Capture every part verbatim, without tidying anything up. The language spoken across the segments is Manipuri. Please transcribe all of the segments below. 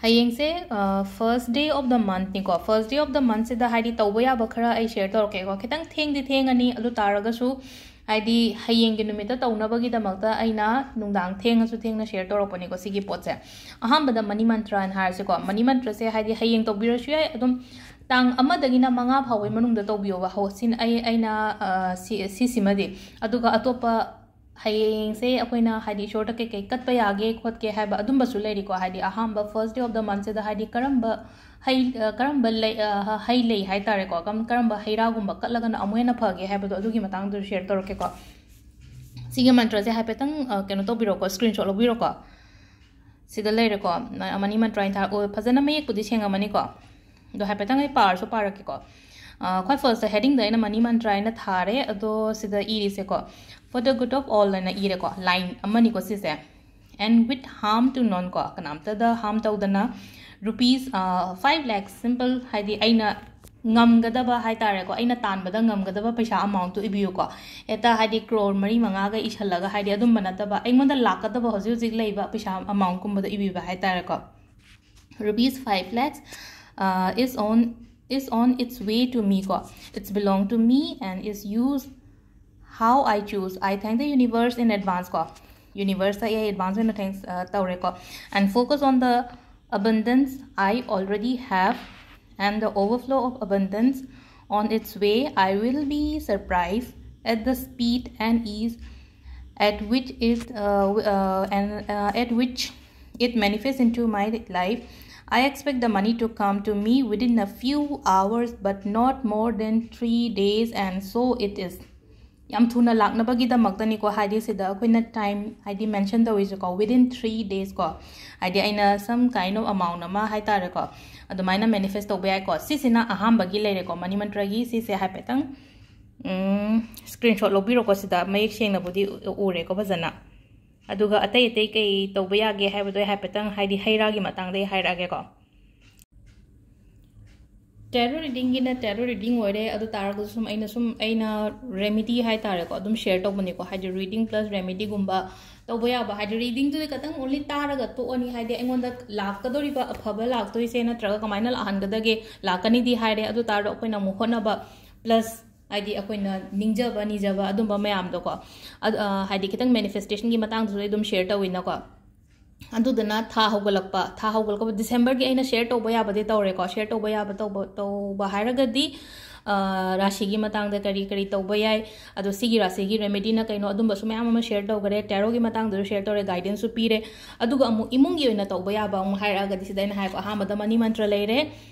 ꯍꯌꯦꯡꯁꯦ first day of the monthꯅꯤꯀꯣ꯫ First day of the monthꯁꯤꯗ ꯍꯥꯏꯗꯤ ꯇꯧꯕ ꯌꯥꯕ ꯈꯔ ꯑꯩ share ꯇꯧꯔꯛꯀꯦꯀꯣ꯫ ꯈꯤꯇꯪ ꯊꯦꯡꯗꯤ ꯊꯦꯡꯉꯅꯤ, ꯑꯗꯨ ꯇꯥꯔꯒꯁꯨ ꯍꯥꯏꯗꯤ ꯍꯌꯦꯡꯒꯤ ꯅꯨꯃꯤꯠꯇ ꯇꯧꯅꯕꯒꯤꯗꯃꯛꯇ ꯑꯩꯅ ꯅꯨꯡꯗꯥꯡ ꯊꯦꯡꯉꯁꯨ ꯊꯦꯡꯅ share ꯇꯧꯔꯛꯄꯅꯤꯀꯣ ꯁꯤꯒꯤ ꯄꯣꯠꯁꯦ꯫ ꯑꯍꯥꯟꯕꯗ money mantra ꯍꯥꯏꯅ ꯍꯥꯏꯔꯁꯤꯀꯣ꯫ Money mantraꯁꯦ ꯍꯥꯏꯗꯤ ꯍꯌꯦꯡ ꯇꯧꯕꯤꯔꯁꯨ ꯌꯥꯏ, ꯑꯗꯨꯝ ꯇꯥꯡ ꯑꯃꯗꯒꯤꯅ ꯃꯉꯥ ꯐꯥꯎꯕꯒꯤ ꯃꯅꯨꯡꯗ ꯇꯧꯕꯤꯌꯣꯕ꯫ ꯍꯧ-, ꯁꯤꯅ ꯑꯩ, ꯑꯩꯅ, ꯑ, ꯁꯤ-, ꯁꯤꯁꯤꯃꯗꯤ꯫ ꯑꯗꯨꯒ ꯑꯇꯣꯞꯄ ꯍꯌꯦꯡꯁꯦ ꯑꯩꯈꯣꯏꯅ ꯍꯥꯏꯗꯤ ꯏꯁꯣꯔꯗ ꯀꯩꯀꯩ ꯀꯠꯄ ꯌꯥꯒꯦ ꯈꯣꯠꯀꯦ ꯍꯥꯏꯕ ꯑꯗꯨꯝꯕꯁꯨ ꯂꯩꯔꯤꯀꯣ꯫ ꯍꯥꯏꯗꯤ ꯑꯍꯥꯟꯕ first day of the monthꯁꯤꯗ ꯍꯥꯏꯗꯤ ꯀꯔꯝꯕ ꯍꯩ, ꯑ, ꯀꯔꯝꯕ ꯂꯩ, ꯑ, ꯍꯩ ꯂꯩ ꯍꯥꯏ ꯇꯥꯔꯦꯀꯣ, ꯀꯝ-, ꯀꯔꯝꯕ ꯍꯩ ꯔꯥꯒꯨꯝꯕ ꯀꯠꯂꯒꯅ ꯑꯃꯨꯛ ꯍꯦꯟꯅ ꯐꯒꯦ ꯍꯥꯏꯕꯗꯣ ꯑꯗꯨꯒꯤ ꯃꯇꯥꯡꯗꯁꯨ share ꯇꯧꯔꯛꯀꯦꯀꯣ꯫ ꯁꯤꯒꯤ ꯃꯟꯇ꯭ꯔꯁꯦ ꯍꯥꯏꯐꯦꯠꯇꯪ, ꯑ, ꯀꯩꯅꯣ ꯇꯧꯕꯤꯔꯣꯀꯣ, screenshot ꯂꯧꯕꯤꯔꯣꯀꯣ꯫ ꯁꯤꯗ ꯂꯩꯔꯦꯀꯣ, ꯃ-, money mantra ꯍꯥꯏꯅ ꯊꯥ-, ꯑꯣ, ꯐꯖꯅ ꯃꯌꯦꯛꯄꯨꯗꯤ ꯁꯦꯡꯉꯝꯃꯅꯤꯀꯣ꯫ ꯑꯗꯣ ꯍꯥꯏꯐꯦꯠꯇꯪ ꯑꯩ ꯄꯥꯔꯁꯨ ꯄꯥꯔꯛꯀꯦꯀꯣ꯫ ꯑ, ꯈ꯭ꯋꯥꯏ firstꯇ headingꯗ ꯑꯩꯅ money mantra ꯍꯥꯏꯅ ꯊꯥꯔꯦ, ꯑꯗꯣ ꯁꯤꯗ ꯏꯔꯤꯁꯦꯀꯣ, "For the good of all" ꯍꯥꯏꯅ ꯏꯔꯦꯀꯣ, line ꯑꯃꯅꯤꯀꯣ ꯁꯤꯁꯦ꯫ "And with harm to none" ꯀꯣ, ꯀꯅꯥꯝꯇꯗ harm ꯇꯧꯗꯅ, rupees, ꯑ, five lakhs, simple, ꯍꯥꯏꯗꯤ ꯑꯩꯅ ꯉꯝꯒꯗꯕ ꯍꯥꯏ ꯇꯥꯔꯦꯀꯣ, ꯑꯩꯅ ꯇꯥꯟꯕꯗ ꯉꯝꯒꯗꯕ ꯄꯩꯁꯥ amountꯇꯨ ꯏꯕꯤꯌꯨꯀꯣ꯫ ꯍꯦꯛꯇ ꯍꯥꯏꯗꯤ ꯀ꯭ꯔꯣꯔ ꯃꯔꯤ ꯃꯉꯥꯒ ꯏꯁꯜꯂꯒ ꯍꯥꯏꯗꯤ ꯑꯗꯨꯝꯕ ꯅꯠꯇꯕ, ꯑꯩꯉꯣꯟꯗ ꯂꯥꯛꯀꯗꯕ ꯍꯧꯖꯤꯛ ꯍꯧꯖꯤꯛ ꯂꯩꯕ ꯄꯩꯁꯥ amountꯀꯨꯝꯕꯗꯣ ꯏꯕꯤꯕ ꯍꯥꯏ ꯇꯥꯔꯦꯀꯣ꯫ "Rupees five lakhs, uh, is on, is on its way to me" ꯀꯣ꯫ "It's belong to me and is used how I choose. I thank the universe in advance" ꯀꯣ꯫ Universeꯇ ꯑꯩ advance ꯑꯣꯏꯅ thanks, ꯑ, ꯇꯧꯔꯦꯀꯣ꯫ "And focus on the abundance I already have and the overflow of abundance on its way. I will be surprised at the speed and ease at which it, uh, w-, uh, and, uh, at which it manifests into my life. I expect the money to come to me within a few hours, but not more than three days, and so it is." ꯌꯥꯝ ꯊꯨꯅ ꯂꯥꯛꯅꯕꯒꯤꯗꯃꯛꯇꯅꯤꯀꯣ, ꯍꯥꯏꯗꯤ ꯁꯤꯗ ꯑꯩꯈꯣꯏꯅ time ꯍꯥꯏꯗꯤ mention ꯇꯧꯔꯤꯁꯦꯀꯣ, within three days ꯀꯣ, ꯍꯥꯏꯗꯤ ꯑꯩꯅ some kind of amount ꯑꯃ ꯍꯥꯏ ꯇꯥꯔꯦꯀꯣ, ꯑꯗꯨꯃꯥꯏꯅ manifest ꯇꯧꯕ ꯌꯥꯏꯀꯣ꯫ ꯁꯤꯁꯤꯅ ꯑꯍꯥꯟꯕꯒꯤ ꯂꯩꯔꯦꯀꯣ, money mantraꯒꯤ꯫ ꯁꯤꯁꯦ ꯍꯥꯏꯐꯦꯠꯇꯪ, ꯎꯝ, screenshot ꯂꯧꯕꯤꯔꯣꯀꯣ, ꯁꯤꯗ ꯃꯌꯦꯛ ꯁꯦꯡꯅꯕꯨꯗꯤ ꯎ-, ꯎꯔꯦꯀꯣ ꯐꯖꯅ꯫ ꯑꯗꯨꯒ ꯑꯇꯩ ꯑꯇꯩ ꯀꯩ ꯇꯧꯕ ꯌꯥꯒꯦ ꯍꯥꯏꯕꯗꯣ ꯑꯩ ꯍꯥꯏꯐꯦꯠꯇꯪ ꯍꯥꯏꯗꯤ ꯍꯩ ꯔꯥꯒꯤ ꯃꯇꯥꯡꯗ ꯑꯩ ꯍꯥꯏꯔꯛꯑꯒꯦꯀꯣ꯫ Tarot readingꯒꯤꯅ tarot reading ꯑꯣꯏꯔꯦ, ꯑꯗꯨ ꯇꯥꯔꯒꯁꯨ ꯁꯨꯝ ꯑꯩꯅ ꯁꯨꯝ ꯑꯩꯅ remedy ꯍꯥꯏ ꯇꯥꯔꯦꯀꯣ, ꯑꯗꯨꯝ share ꯇꯧꯕꯅꯤꯀꯣ, ꯍꯥꯏꯗꯤ reading plus remedyꯒꯨꯝꯕ ꯇꯧꯕ ꯌꯥꯕ, ꯍꯥꯏꯗꯤ ꯔꯤꯗꯤꯡꯗꯨꯗꯤ ꯈꯇꯪ ꯑꯣꯟꯂꯤ ꯇꯥꯔꯒ ꯇꯣꯛꯑꯅꯤ, ꯍꯥꯏꯗꯤ ꯑꯩꯉꯣꯟꯗ ꯂꯥꯛꯀꯗꯧꯔꯤꯕ ꯑꯐꯕ ꯂꯥꯛꯇꯣꯏꯁꯦ ꯅꯠꯇ꯭ꯔꯒ ꯀꯃꯥꯏꯅ ꯂꯥꯛꯍꯟꯒꯗꯒꯦ, ꯂꯥꯛꯀꯅꯤꯗꯤ ꯍꯥꯏꯔꯦ, ꯑꯗꯨ ꯇꯥꯔꯁꯨ ꯑꯩꯈꯣꯏꯅ ꯑꯃꯨꯛ ꯍꯣꯠꯅꯕ ꯄ꯭ꯂꯁ ꯍꯥꯏꯗꯤ ꯑꯩꯈꯣꯏꯅ ꯅꯤꯡꯖꯕ ꯅꯤꯖꯕ ꯑꯗꯨꯝꯕ ꯃꯌꯥꯝꯗꯣꯀꯣ, ꯑꯗ, ꯑ, ꯍꯥꯏꯗꯤ ꯈꯤꯇꯪ ꯃꯦꯅꯤꯐꯦꯁꯇꯦꯁꯟꯒꯤ ꯃꯇꯥꯡꯗꯁꯨ ꯑꯩ ꯑꯗꯨꯝ ꯁꯤꯌꯔ ꯇꯧꯋꯤꯅꯀꯣ꯫ ꯑꯗꯨꯗꯨꯅ ꯊꯥ ꯍꯧꯒꯠꯂꯛꯄ, ꯊꯥ ꯍꯧꯒꯠꯂꯛꯄ ꯗꯤꯁꯦꯝꯕꯔꯒꯤ ꯑꯩꯅ ꯁꯤꯌꯔ ꯇꯧꯕ ꯌꯥꯕꯗꯤ ꯇꯧꯔꯦꯀꯣ꯫ ꯁꯤꯌꯔ ꯇꯧꯕ ꯌꯥꯕ ꯇꯧꯕ, ꯇꯧꯕ ꯍꯥꯏꯔꯒꯗꯤ, ꯑ, ꯔꯥꯁꯤꯒꯤ ꯃꯇꯥꯡꯗ ꯀꯔꯤ ꯀꯔꯤ ꯇꯧꯕ ꯌꯥꯏ, ꯑꯗꯣ ꯁꯤꯒꯤ ꯔꯥꯁꯤꯒꯤ ꯔꯦꯃꯦꯗꯤꯅ ꯀꯩꯅꯣ, ꯑꯗꯨꯝꯕꯁꯨ ꯃꯌꯥꯝ ꯑꯃ ꯁꯤꯌꯔ ꯇꯧꯈꯔꯦ꯫ ꯇꯦꯔꯣꯒꯤ ꯃꯇꯥꯡꯗꯁꯨ ꯁꯤꯌꯔ ꯇꯧꯔꯦ, ꯒꯥꯏꯗꯦꯟꯁꯁꯨ ꯄꯤꯔꯦ꯫ ꯑꯗꯨꯒ ꯑꯃꯨꯛ ꯏꯃꯨꯡꯒꯤ ꯑꯣꯏꯅ ꯇꯧꯕ ꯌꯥꯕ ꯑꯃꯨꯛ ꯍꯥꯏꯔꯛꯑꯒꯗꯤ, ꯁꯤꯗ ꯑꯩꯅ ꯍꯥꯏꯀꯣ, ꯑꯍꯥꯟꯕꯗ ꯃꯅꯤ ꯃꯟꯇ꯭ꯔ ꯂꯩꯔꯦ꯫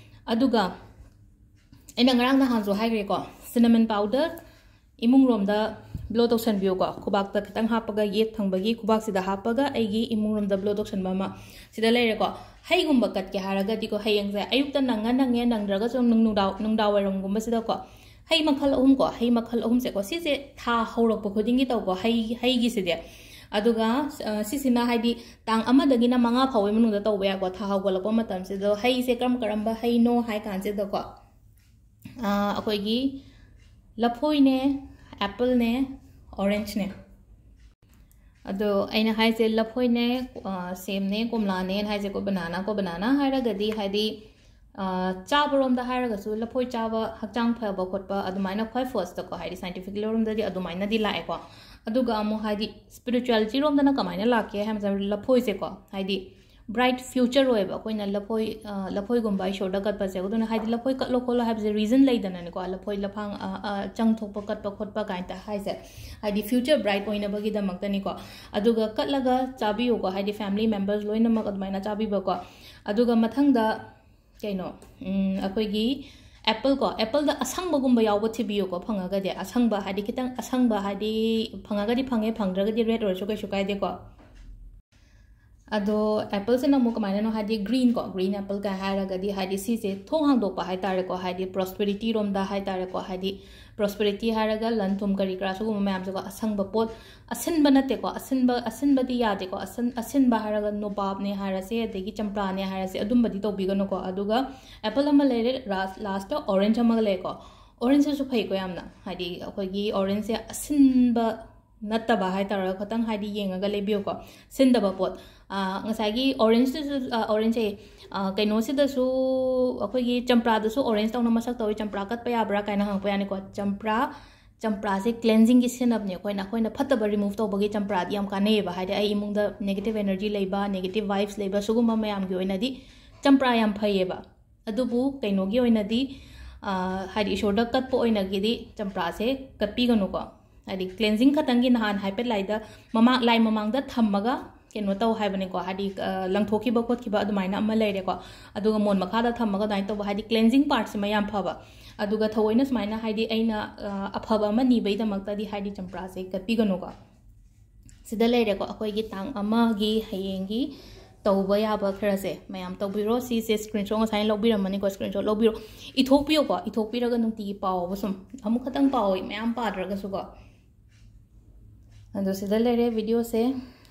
ꯑꯗꯨꯒ ꯑꯩꯅ ꯉꯔꯥꯡ ꯅꯍꯥꯟꯁꯨ ꯍꯥꯏꯈ꯭ꯔꯦꯀꯣ, ꯁꯤꯅꯃꯟ ꯄꯥꯎꯗꯔ ꯏꯃꯨꯡꯔꯣꯝꯗ ꯕ꯭ꯂꯣ ꯇꯧꯁꯟꯕꯤꯌꯨꯀꯣ꯫ ꯈꯨꯕꯥꯛꯇ ꯈꯤꯇꯪ ꯍꯥꯞꯄꯒ, ꯌꯦꯠ ꯊꯪꯕꯒꯤ ꯈꯨꯕꯥꯛꯁꯤꯗ ꯍꯥꯞꯄꯒ ꯑꯩꯒꯤ ꯏꯃꯨꯡꯔꯣꯝꯗ ꯕ꯭ꯂꯣ ꯇꯧꯁꯟꯕ ꯑꯃ ꯁꯤꯗ ꯂꯩꯔꯦꯀꯣ꯫ ꯍꯩꯒꯨꯝꯕ ꯀꯠꯀꯦ ꯍꯥꯏꯔꯒꯗꯤꯀꯣ, ꯍꯌꯦꯡꯁꯦ ꯑꯌꯨꯛꯇ ꯅꯪꯉ ꯅꯪꯉꯦ, ꯅꯪꯗ꯭ꯔꯒꯁꯨ ꯅꯨꯡ-, ꯅꯨꯡꯗꯥꯡ, ꯅꯨꯡꯗꯥꯡ ꯋꯥꯏꯔꯝꯒꯨꯝꯕꯁꯤꯗꯀꯣ, ꯍꯩ ꯃꯈꯜ ꯑꯍꯨꯝ ꯀꯣ, ꯍꯩ ꯃꯈꯜ ꯑꯍꯨꯝꯁꯦꯀꯣ, ꯁꯤꯁꯦ ꯊꯥ ꯍꯧꯔꯛꯄ ꯈꯨꯗꯤꯡꯒꯤ ꯇꯧꯀꯣ, ꯍꯩ, ꯍꯩꯒꯤꯁꯤꯗꯤ꯫ ꯑꯗꯨꯒ, ꯑ, ꯁꯤꯁꯤꯅ ꯍꯥꯏꯗꯤ ꯇꯥꯡ ꯑꯃꯗꯒꯤꯅ ꯃꯉꯥ ꯐꯥꯎꯕꯒꯤ ꯃꯅꯨꯡꯗ ꯇꯧꯕ ꯌꯥꯏꯀꯣ, ꯊꯥ ꯍꯧꯒꯠꯂꯛꯄ ꯃꯇꯝꯁꯤꯗ꯫ ꯍꯩꯁꯦ ꯀꯔꯝ ꯀꯔꯝꯕ ꯍꯩꯅꯣ ꯍꯥꯏ ꯀꯥꯟꯁꯤꯗꯀꯣ, ꯑ, ꯑꯩꯈꯣꯏꯒꯤ ꯂꯐꯣꯏꯅꯦ, ꯑꯦꯄꯜꯅꯦ, ꯑꯣꯔꯦꯟꯖꯅꯦ꯫ ꯑꯗꯣ ꯑꯩꯅ ꯍꯥꯏꯁꯦ ꯂꯐꯣꯏꯅꯦ, ꯑ, ꯁꯦꯝꯅꯦ, ꯀꯣꯝꯂꯥꯅꯦꯅ ꯍꯥꯏꯁꯦꯀꯣ, ꯕꯅꯥꯅꯥ ꯀꯣ, ꯕꯅꯥꯅꯥ ꯍꯥꯏꯔꯒꯗꯤ ꯍꯥꯏꯗꯤ, ꯑ, ꯆꯥꯕꯔꯣꯝꯗ ꯍꯥꯏꯔꯒꯁꯨ ꯂꯐꯣꯏ ꯆꯥꯕ ꯍꯛꯆꯥꯡ ꯐꯕ ꯈꯣꯠꯄ ꯑꯗꯨꯃꯥꯏꯅ ꯈ꯭ꯋꯥꯏ ꯐꯥꯔꯁꯇꯀꯣ, ꯍꯥꯏꯗꯤ ꯁꯥꯏꯟꯇꯤꯐꯤꯛ ꯂꯣꯝꯗꯗꯤ ꯑꯗꯨꯃꯥꯏꯅꯗꯤ ꯂꯥꯛꯑꯦꯀꯣ꯫ ꯑꯗꯨꯒ ꯑꯃꯨꯛ ꯍꯥꯏꯗꯤ ꯁ꯭ꯄꯤꯔꯤꯆꯨꯋꯦꯂꯤꯇꯤ ꯔꯣꯝꯗꯅ ꯀꯃꯥꯏꯅ ꯂꯥꯛꯀꯦ ꯍꯥꯏꯕ ꯃꯇꯝꯗ ꯂꯐꯣꯏꯁꯦꯀꯣ, ꯍꯥꯏꯗꯤ ꯕ꯭ꯔꯥꯏꯠ ꯐ꯭ꯌꯨꯆꯔ ꯑꯣꯏꯌꯦꯕ ꯑꯩꯈꯣꯏꯅ ꯂꯐꯣꯏ, ꯑ, ꯂꯐꯣꯏꯒꯨꯝꯕ ꯏꯁꯣꯔꯗ ꯀꯠꯄꯁꯦ꯫ ꯑꯗꯨꯅ ꯍꯥꯏꯗꯤ ꯂꯐꯣꯏ ꯀꯠꯂꯣ ꯈꯣꯠꯂꯣ ꯍꯥꯏꯕꯁꯦ ꯔꯤꯖꯟ ꯂꯩꯗꯅꯅꯦꯀꯣ, ꯂꯐꯣꯏ ꯂꯐꯥꯡ, ꯑ, ꯑ, ꯆꯪ ꯊꯣꯛꯄ ꯀꯠꯄ ꯈꯣꯠꯄ ꯀꯥꯏꯅ ꯍꯥꯏꯁꯦ, ꯍꯥꯏꯗꯤ ꯐ꯭ꯌꯨꯆꯔ ꯕ꯭ꯔꯥꯏꯠ ꯑꯣꯏꯅꯕꯒꯤꯗꯃꯛꯇꯅꯤꯀꯣ꯫ ꯑꯗꯨꯒ ꯀꯠꯂꯒ ꯆꯥꯕꯤꯌꯨꯀꯣ, ꯍꯥꯏꯗꯤ ꯐꯦꯃꯤꯂꯤ ꯃꯦꯝꯕꯔꯁ ꯂꯣꯏꯅꯃꯛ ꯑꯗꯨꯃꯥꯏꯅ ꯆꯥꯕꯤꯕꯀꯣ꯫ ꯑꯗꯨꯒ ꯃꯊꯪꯗ ꯀꯩꯅꯣ, ꯎꯝ, ꯑꯩꯈꯣꯏꯒꯤ ꯑꯦꯄꯜ ꯀꯣ, ꯑꯦꯄꯜꯗ ꯑꯁꯪꯕꯒꯨꯝꯕ ꯌꯥꯎꯕ ꯊꯤꯕꯤꯌꯨꯀꯣ, ꯐꯪꯉꯒꯗꯤ꯫ ꯑꯁꯪꯕ ꯍꯥꯏꯗꯤ ꯈꯤꯇꯪ ꯑꯁꯪꯕ ꯍꯥꯏꯗꯤ, ꯐꯪꯉꯒꯗꯤ ꯐꯪꯉꯦ, ꯐꯪꯗ꯭ꯔꯒꯗꯤ ꯔꯦꯗ ꯑꯣꯏꯔꯁꯨ ꯀꯩꯁꯨ ꯀꯥꯏꯗꯦꯀꯣ꯫ ꯑꯗꯣ ꯑꯦꯄꯜꯁꯤꯅ ꯑꯃꯨꯛ ꯀꯃꯥꯏꯅꯅꯣ ꯍꯥꯏꯗꯤ ꯒ꯭ꯔꯤꯟ ꯀꯣ, ꯒ꯭ꯔꯤꯟ ꯑꯦꯄꯜ ꯀꯥꯏ ꯍꯥꯏꯔꯒꯗꯤ ꯍꯥꯏꯗꯤ ꯁꯤꯁꯦ ꯊꯣꯡ ꯍꯥꯡꯗꯣꯛꯄ ꯍꯥꯏꯇꯥꯔꯦꯀꯣ, ꯍꯥꯏꯗꯤ ꯄ꯭ꯔꯣꯁꯄꯦꯔꯤꯇꯤ ꯔꯣꯝꯗ ꯍꯥꯏꯇꯥꯔꯦꯀꯣ, ꯍꯥꯏꯗꯤ ꯄ꯭ꯔꯣꯁꯄꯦꯔꯤꯇꯤ ꯍꯥꯏꯔꯒ ꯂꯟ ꯊꯨꯝ ꯀꯔꯤ ꯀꯔꯥ ꯁꯤꯒꯨꯝꯕ ꯃꯌꯥꯝꯁꯦꯀꯣ, ꯑꯁꯪꯕ ꯄꯣꯠ, ꯑꯁꯤꯟꯕ ꯅꯠꯇꯦꯀꯣ, ꯑꯁꯤꯟꯕ, ꯑꯁꯤꯟꯕꯗꯤ ꯌꯥꯗꯦꯀꯣ, ꯑꯁꯤꯟ-, ꯑꯁꯤꯟꯕ ꯍꯥꯏꯔꯒ ꯅꯣꯕꯥꯞꯅꯦ ꯍꯥꯏꯔꯁꯦ, ꯑꯗꯒꯤ ꯆꯝꯄ꯭ꯔꯥꯅꯦ ꯍꯥꯏꯔꯁꯦ, ꯑꯗꯨꯝꯕꯗꯤ ꯇꯧꯕꯤꯒꯅꯨꯀꯣ꯫ ꯑꯗꯨꯒ ꯑꯦꯄꯜ ꯑꯃ ꯂꯩꯔꯦ, ꯂꯥꯁ-, ꯂꯥꯁꯇ ꯑꯣꯔꯦꯟꯖ ꯑꯃꯒ ꯂꯩꯀꯣ꯫ ꯑꯣꯔꯦꯟꯖꯁꯤꯁꯨ ꯐꯩꯀꯣ ꯌꯥꯝꯅ, ꯍꯥꯏꯗꯤ ꯑꯩꯈꯣꯏꯒꯤ ꯑꯣꯔꯦꯟꯖꯁꯦ ꯑꯁꯤꯟꯕ ꯅꯠꯇꯕ ꯍꯥꯏꯇꯥꯔꯦ, ꯈꯤꯇꯪ ꯍꯥꯏꯗꯤ ꯌꯦꯡꯉꯒ ꯂꯩꯕꯤꯌꯨꯀꯣ꯫ ꯁꯤꯟꯗꯕ ꯄꯣꯠ, ꯑ, ꯉꯁꯥꯏꯒꯤ orangeꯇꯨꯁꯨ, ꯑ, orange ꯑꯦ, ꯑ, ꯀꯩꯅꯣꯁꯤꯗꯁꯨ, ꯑꯩꯈꯣꯏꯒꯤ ꯆꯝꯄ꯭ꯔꯥꯗꯁꯨ orange ꯇꯧꯅ ꯃꯁꯛ ꯇꯧꯋꯤ, ꯆꯝꯄ꯭ꯔꯥ ꯀꯠꯄ ꯌꯥꯕ꯭ꯔꯥ ꯀꯥꯏꯅ ꯍꯪꯉꯛꯄ ꯌꯥꯅꯤꯀꯣ꯫ ꯆꯝꯄ꯭ꯔꯥ, ꯆꯝꯄ꯭ꯔꯥꯁꯦ cleansingꯒꯤ ꯁꯤꯖꯤꯟꯅꯕꯅꯦ ꯑꯩꯈꯣꯏꯅ꯫ ꯑꯩꯈꯣꯏꯅ ꯐꯠꯇꯕ remove ꯇꯧꯕꯒꯤ ꯆꯝꯄ꯭ꯔꯥꯗꯤ ꯌꯥꯝ ꯀꯥꯟꯅꯩꯌꯦꯕ꯫ ꯍꯥꯏꯗꯤ ꯑꯩ ꯏꯃꯨꯡꯗ negative energy ꯂꯩꯕ, negative vibes ꯂꯩꯕ, ꯁꯤꯒꯨꯝꯕ ꯃꯌꯥꯝꯒꯤ ꯑꯣꯏꯅꯗꯤ ꯆꯝꯄ꯭ꯔꯥ ꯌꯥꯝ ꯐꯩꯌꯦꯕ꯫ ꯑꯗꯨꯕꯨ ꯀꯩꯅꯣꯒꯤ ꯑꯣꯏꯅꯗꯤ, ꯑ, ꯍꯥꯏꯗꯤ ꯏꯁꯣꯔꯗ ꯀꯠꯄ ꯑꯣꯏꯅꯒꯤꯗꯤ ꯆꯝꯄ꯭ꯔꯥꯁꯦ ꯀꯠꯄꯤꯒꯅꯨꯀꯣ꯫ ꯍꯥꯏꯗꯤ cleansing ꯈꯛꯇꯪꯒꯤ, ꯅꯍꯥꯟ ꯍꯥꯏꯐꯦꯠ ꯂꯥꯏꯗ ꯃꯃꯥꯡ, ꯂꯥꯏ ꯃꯃꯥꯡꯗ ꯊꯝꯃꯒ ꯀꯩꯅꯣ ꯇꯧ ꯍꯥꯏꯕꯅꯤꯀꯣ, ꯍꯥꯏꯗꯤ, ꯑ, ꯂꯪꯊꯣꯛꯈꯤꯕ ꯈꯣꯠꯈꯤꯕ ꯑꯗꯨꯃꯥꯏꯅ ꯑꯃ ꯂꯩꯔꯦꯀꯣ꯫ ꯑꯗꯨꯒ ꯃꯣꯟ ꯃꯈꯥꯗ ꯊꯝꯃꯒ ꯑꯗꯨꯃꯥꯏꯅ ꯇꯧꯕ, ꯍꯥꯏꯗꯤ cleansing partꯁꯤꯃ ꯌꯥꯝ ꯐꯕ꯫ ꯑꯗꯨꯒ ꯊꯑꯣꯏꯅ ꯁꯨꯃꯥꯏꯅ, ꯍꯥꯏꯗꯤ ꯑꯩꯅ, ꯑ, ꯑꯐꯕ ꯑꯃ ꯅꯤꯕꯩꯗꯃꯛꯇꯗꯤ, ꯍꯥꯏꯗꯤ ꯆꯝꯄ꯭ꯔꯥꯁꯦ ꯀꯠꯄꯤꯒꯅꯨꯀꯣ꯫ ꯁꯤꯗ ꯂꯩꯔꯦꯀꯣ, ꯑꯩꯈꯣꯏꯒꯤ ꯇꯥꯡ ꯑꯃꯒꯤ ꯍꯌꯦꯡꯒꯤ ꯇꯧꯕ ꯌꯥꯕ ꯈꯔꯁꯦ ꯃꯌꯥꯝ ꯇꯧꯕꯤꯔꯣ꯫ ꯁꯤꯁꯦ screenshot ꯉꯁꯥꯏꯅ ꯂꯧꯕꯤꯔꯝꯃꯅꯤꯀꯣ, screenshot ꯂꯧꯕꯤꯔꯣ, ꯏꯊꯣꯛꯄꯤꯌꯣꯀꯣ꯫ ꯏꯊꯣꯛꯄꯤꯔꯒ ꯅꯨꯡꯇꯤꯒꯤ ꯄꯥꯎꯕ, ꯁꯨꯝ ꯑꯃꯨꯛ ꯈꯛꯇꯪ ꯄꯥꯎ, ꯃꯌꯥꯝ ꯄꯥꯗ꯭ꯔꯒꯁꯨꯀꯣ꯫ ꯑꯗꯣ ꯁꯤꯗ ꯂꯩꯔꯦ videoꯁꯦ,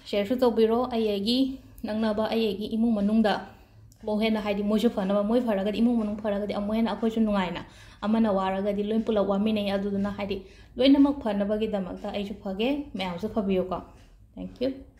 shareꯁꯨ ꯇꯧꯕꯤꯔꯣ꯫ ꯑꯩ ꯑꯩꯒꯤ ꯅꯛꯅꯕ, ꯑꯩ ꯑꯩꯒꯤ ꯏꯃꯨꯡ ꯃꯅꯨꯡꯗ ꯑꯃꯨꯛ ꯍꯦꯟꯅ, ꯍꯥꯏꯗꯤ ꯃꯣꯏꯁꯨ ꯐꯅꯕ, ꯃꯣꯏ ꯐꯔꯒꯗꯤ, ꯏꯃꯨꯡ ꯃꯅꯨꯡ ꯐꯔꯒꯗꯤ ꯑꯃꯨꯛ ꯍꯦꯟꯅ ꯑꯩꯈꯣꯏꯁꯨ ꯅꯨꯡꯉꯥꯏꯅ, ꯑꯃꯅ ꯋꯥꯔꯒꯗꯤ ꯂꯣꯏ ꯄꯨꯂꯞ ꯋꯥꯃꯤꯟꯅꯩ꯫ ꯑꯗꯨꯗꯨꯅ ꯍꯥꯏꯗꯤ ꯂꯣꯏꯅꯃꯛ ꯐꯅꯕꯒꯤꯗꯃꯛꯇ ꯑꯩꯁꯨ ꯐꯒꯦ, ꯃꯌꯥꯝꯁꯨ ꯐꯕꯤꯌꯨꯀꯣ꯫ Thank you꯫